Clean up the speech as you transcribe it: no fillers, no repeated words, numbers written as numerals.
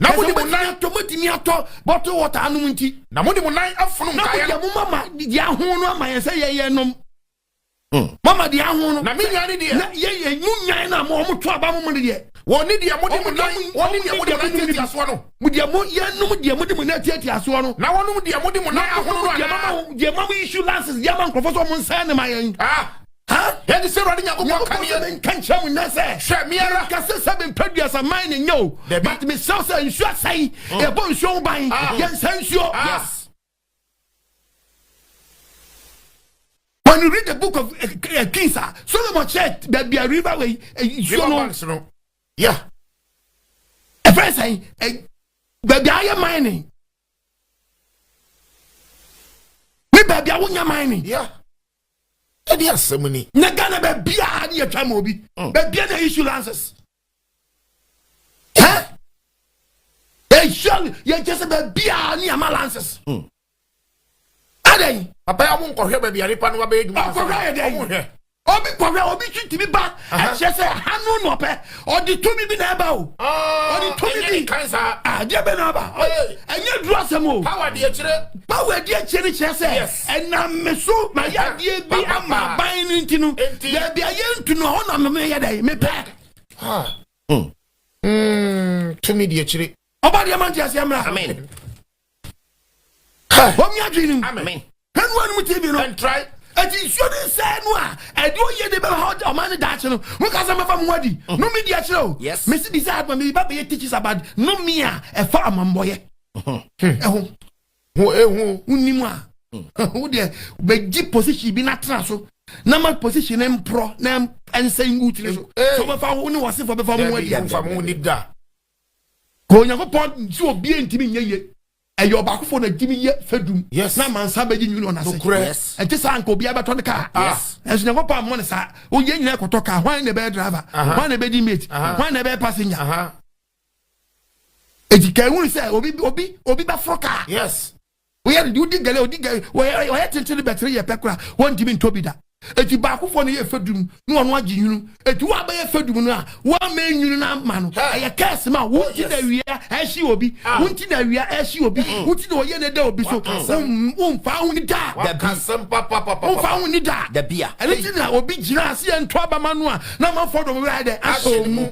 Na mode mo Ɛsɛ nan mobɛtumi atɔ motumi atɔ bottle water anom nti. Na mode mo nan afono Na nkaeɛ mo no. deɛ mo mama deɛ aho no ama yɛn sɛ yɛyɛ nom. Mama deɛ aho no. Na me nnwan ne deɛ. Na yɛ yɛ mo nnwan no a mo wɔn to aba mo mo no deɛ. Wɔn ne deɛ mode mo Wɔn nan deɛ wɔn ne deɛ mo mode mo nan deɛ mo tiatia soɔ no. Mo deɛ mo yɛnom deɛ mode mo nan tiatia soɔ no. Na wɔnom deɛ mode mo nan ahono no Deɛ anaa? mama deɛ mama issue lances deɛ ama nkurɔfoɔ sɛ wɔn nsɛn ne ma yɛn. Ah. Ha? Enti sɛ Awurade Nyankopɔn ka Nyankopɔn nie. sɛ menka nkyerɛ mo nnɛ sɛ. Hwɛ, me ara. Menka sɛ sɛ mempɛ duasa man ne nyɛ o. Dabi. But mesrɛ wo sɛ nsuo asɛe. Yɛbɔ nsuo ho ban. Ah. Yɛnsɛe nsuo. Ah. Yes. When you read the book of uh, Kings, ah, Solomon kyerɛ baabi a river wei nsuo River no. banks no. Yeah. Ɛfrɛ sɛn baabi a ayɛ mining. Ne baabi a wonya mining. Yeah. Ɛde asɛm ni. Na Ghana baabi a ne yɛtwa ma obi. Baabi a na issue lances. Ɛ? Ɛhyɛ yɛkyɛ sɛ baabi a ne yɛma lances. Adɛn? Papa yi ɔmo nkɔhwɛ baabi a nipa no wabɛyɛ adwuma. Ɔkɔhwɛ yɛ dɛn? Ɔmo hwɛ. Obi kɔhwɛ obi twi tumi ba ɛkyerɛ sɛ ha no na ɔpɛ ɔde tumi bi na ɛba o. Ɔde tumi Ɛnyɛ bi. ne kan saa. Adeɛ bɛ na aba. Hey. Ɛnyɛ duru asɛm o. Power deɛ kyerɛ. Power adi akyire no kyerɛ sɛ Yes. ɛnam me so ma yɛ adeɛ bi Pa, pa, ama pa. aban no nti no Enti. baabi a yɛntu no hɔ na meyɛ dɛn mepɛ. Ah. Tumi deɛ kyerɛ. Ɔba deɛ ma nte aseɛ mmra. Amen. Wɔn adwene no mu. Amen. Hɛn wɔn mu TV no. Ɛntrae. Eti nsuo ne nsɛn no a ɛde oyie de bɛba hɔ ɔman ne daakye no mo kasa mɛfa mo adi no mi di akyerɛ o. Yes. Mesi di sɛ aduma mi ba bɛyɛ teachers about no mi a ɛfa amambɔyɛ. Ɛho Ho ehu. wonim a wo deɛ bɛgye position bi na tena so na ma position no mporɔ na ɛnsɛ ngu tiri so Hey. sɛ wobɛfa wo ne wɔsefoɔ bɛfa mo ho Dabi adi nfa mo ni da. ka Onyankopɔn sɛ obie ntimi nyɛ ye ɛyɛ ɔbaakofoɔ na gyimi yɛ fadum Yes. na amansa bɛgye nwunu ɔnase Nokorɛ. Yes. ɛnte saa nka obiara bɛtɔ ne kaa. Yes. Ɛnso Nyankopɔn ammɔ ne saa. Oyɛ nyinaa kɔtɔ kaa. Hwan na ɛbɛyɛ driver? Hwan na ɛbɛdi mate? Hwan na ɛbɛyɛ passenger? Aha. Eti ka ehunu sɛ obi obi obi bɛforo kaa. Yes. Woyɛ de wodi gɛlɛ odi gɛlɛ wɔyɛ wɔyɛ tenten bɛtiri yɛ pɛ kora wɔntumi ntɔ bi da. Eti baakofoɔ no yɛ fadum na ɔno agye nwunu. Eti wo abɛyɛ fadum no a wɔama nwunu no ama no ɛyɛ kɛse ma wo nti na awia ɛhye obi wo nti na awia ɛhye obi wo nti na ɔyɛ ne da obi so womfa ho ni da. Wakasɛm papapapa. Womfa ho ni da. Dabi a. Ɛno nti na obi gyina ase yɛ nto abama no a na amanfoɔ dɔm werɛ ayɛ dɛ ahyɛ mu.